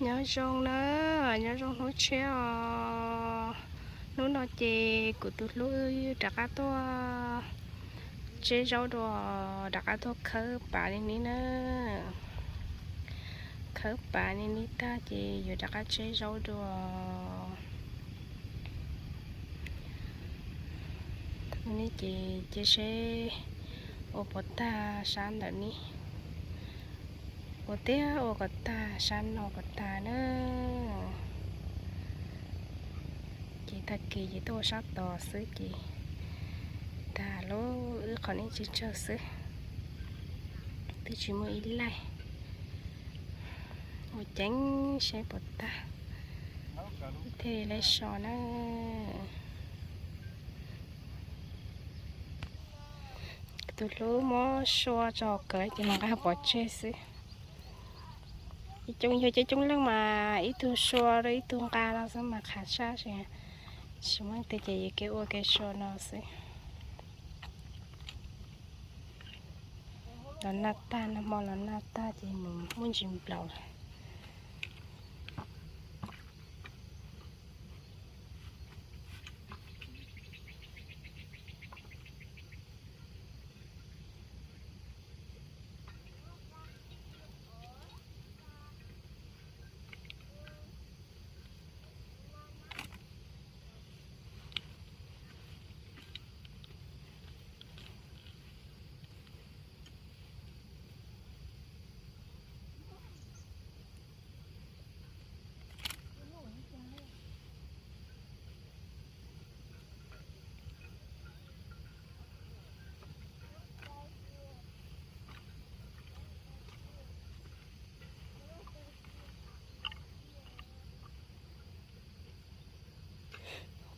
Nyob zoo na, nyob zoo hnub tshiab os. Hnub no ces kuv tus hlub wb rov qab tuaj tseb zaub dua, rov qab tuaj khawb pav li ni na. Khawb pav li ni tag ces yuav rov qab tseb zaub dua. Ni ces cia seb ua puas tag sab ntawm ni. Ua tiag ua kom tag sab no kom tag na. Ces tag kis ces tuaj ua sab tod xwb ces tag lub wb qhov ni tsawg tsawg xwb, twb tsis muaj ib laij. Ua ceev seb puas tag thiaj li so na. Tus hlub muab sua tso kawg ces mas nqa pov tseg xwb. Coob yog coob coob leej mas ib tug sua rau ib tug nqa no xwb mas qhav tshaj si. Tsis muaj tej ces yuav kev ua kev sua no xwb. Los nag tag, nag hmo los nag tag ces mus muaj ntsis nplaum lawm.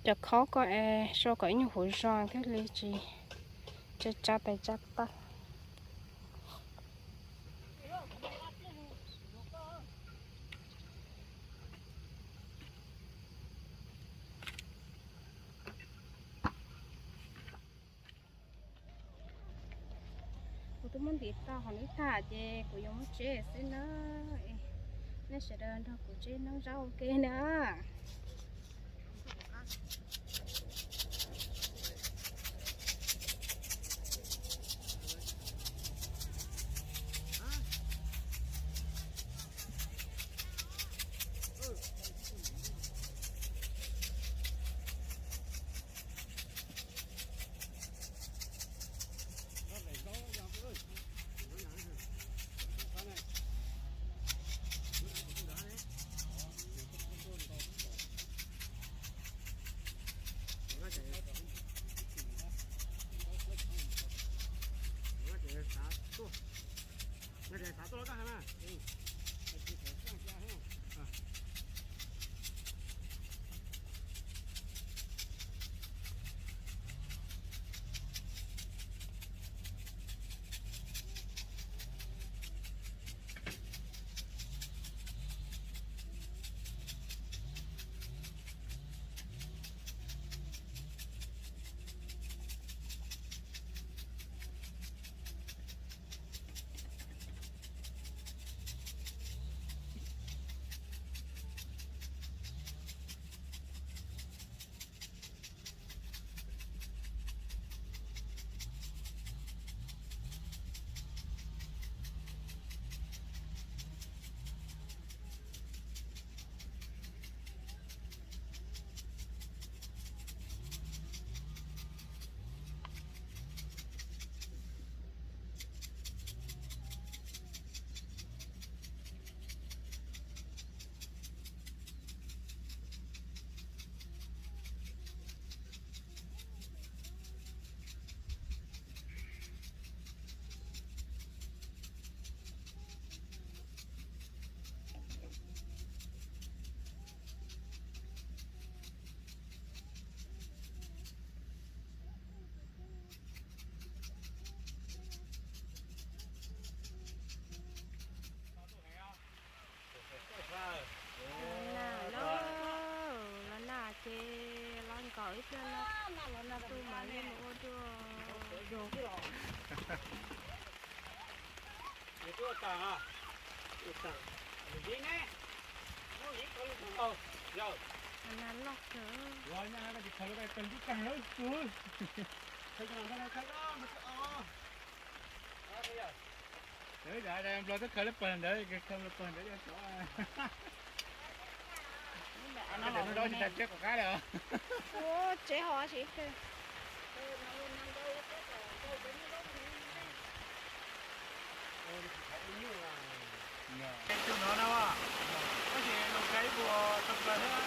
Cov khob ko es sua kom ib nyuag huv zos thiaj li tsis tsa tais tsa taw. Kuv twb muab ntim tau hauv lub thaj ces kuv yuav muab tseb xwb na. Nej sawv daws nrog kuv tseb noob zaub ua ke na. Los nag ces los nkaum ib pliag no tu mam li mus ua dua. Nas loj kawg. Nplog twb khaws lub pawg ntawd, khaws lub pawg ntawd. Ua tsev ho tsis kawg. Tus no na, tab sis los khaws ib puas tau plaws thiab.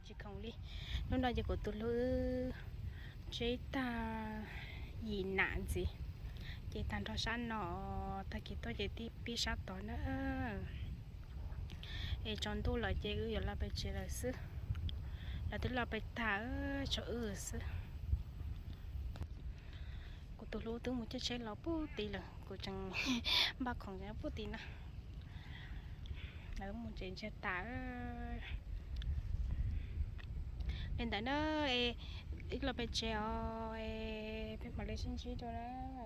Tsis khoom li. Hnub no ces kuv tus hlub wb tseb tag yim nam ntxiv, ces tag nrho sab no, tag kis tuaj ces tib pib sab tod na. Es tsaus ntuj lawm ces wb yuav los pem tsev lawm xwb. Lawv twb los pem tag, tshuav wb xwb. Kuv tus hlub twb mus caij tsheb los puag tid lawm, kuv tseem npaj khoom puag tid na. Lawv mus tsev ntsiag tas li ntawd na. Wb los pem tsev os, peb mam li sib ntsib dua na.